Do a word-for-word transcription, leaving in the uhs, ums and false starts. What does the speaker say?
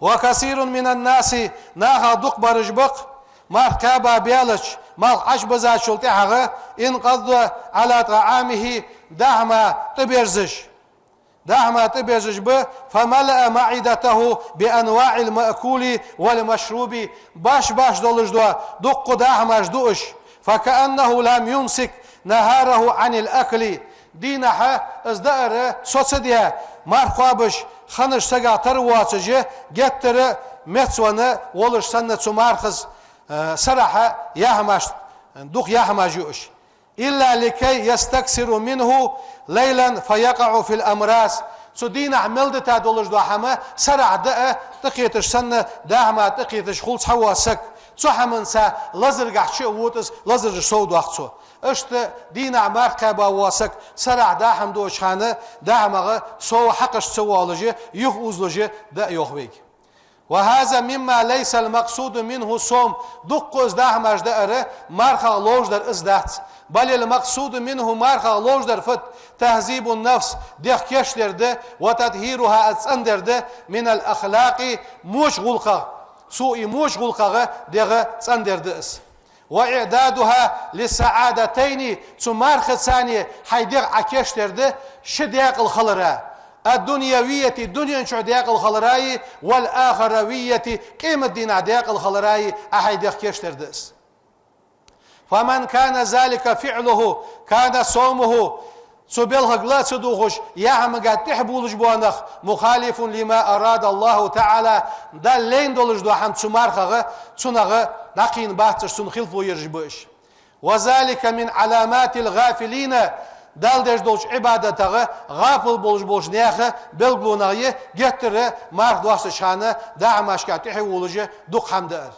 وكثير من الناس, нахах дукха бараш ба-кх, марха кхаьба баьлча, малх Ӏобижачул тӀехьагӀа, انقض على طعامه, дӀа-хӀама тӀаберзаш. ДӀа-хӀама тӀаберзаш ба, فملأ معدته بأنواع المأكول والمشروب, башха-башха долаш дола дукха дӀа-хӀамаш ду уж, فكأنه لم يمسك نهاره عن الأكل. Дийнахьа из даар со ца даь, марха кхоабаш хиннача сага тара воацаш, геттара мецвенна волаш санна цу мархас, э, сарахьа яхьамаш, дукха яхьамаш я уж. إلا لكي يستكثر منه ليلا فيقع في الأمراض. Цу дийнахьа мел дита долаш дола хӀама сарахьа даа тӀакхеташ санна, дӀа-хӀама тӀакхеташ хул цхьавола саг. Цу хӀаманца лазаргахьа чу а вода из, лазараш совдоаккх цо. Иштта дийнахьа марха кхаьба вола саг сарахьа дӀа-хӀама доацача хана дӀа-хӀамах сов хьакхаш ца воалаш, юхаозалуш даа йоах вайга. وهذا مما ليس المقصود منه الصوم. Дукха из дӀа-хӀамаш даар мархах ловш дар из дац. بل المقصود منه, мархах ловш дар фуд: تهذيب النفس, дегӀ кийчдер да, وتطهيرها, из цӀендар да, من الأخلاق, моча гӀулакхах, سوء, моча гӀулакхах дегӀ цӀендар да из. وإعدادها للسعادتين, цу мархаца хьай дегӀ Ӏокийчдер да ши даькъала хилара: الدنيوية, дунен чу даькъала хилараи, والأخروية, къематдийнахьа даькъала хилараи Ӏа хьай дегӀ кийчдер да из. فمن كان ذلك فعله كان صومه, цу балхага ла а ца дувгӀаш, яхьамага тӀехьа болаш бола нах, مخالف لما أراد الله تعالى, Далла лайна долаш дола хӀама цу мархах, цунах дӀакхийна бац уж, цунна хилаф ераш ба уж. وذلك من علامات الغافلين, Далла деш долча Ӏибадатах гӀафал болаш болча наьха белгалонех я геттара марха доастача хана дӀа-хӀамашка тӀехьа волаш дукха хӀама даар.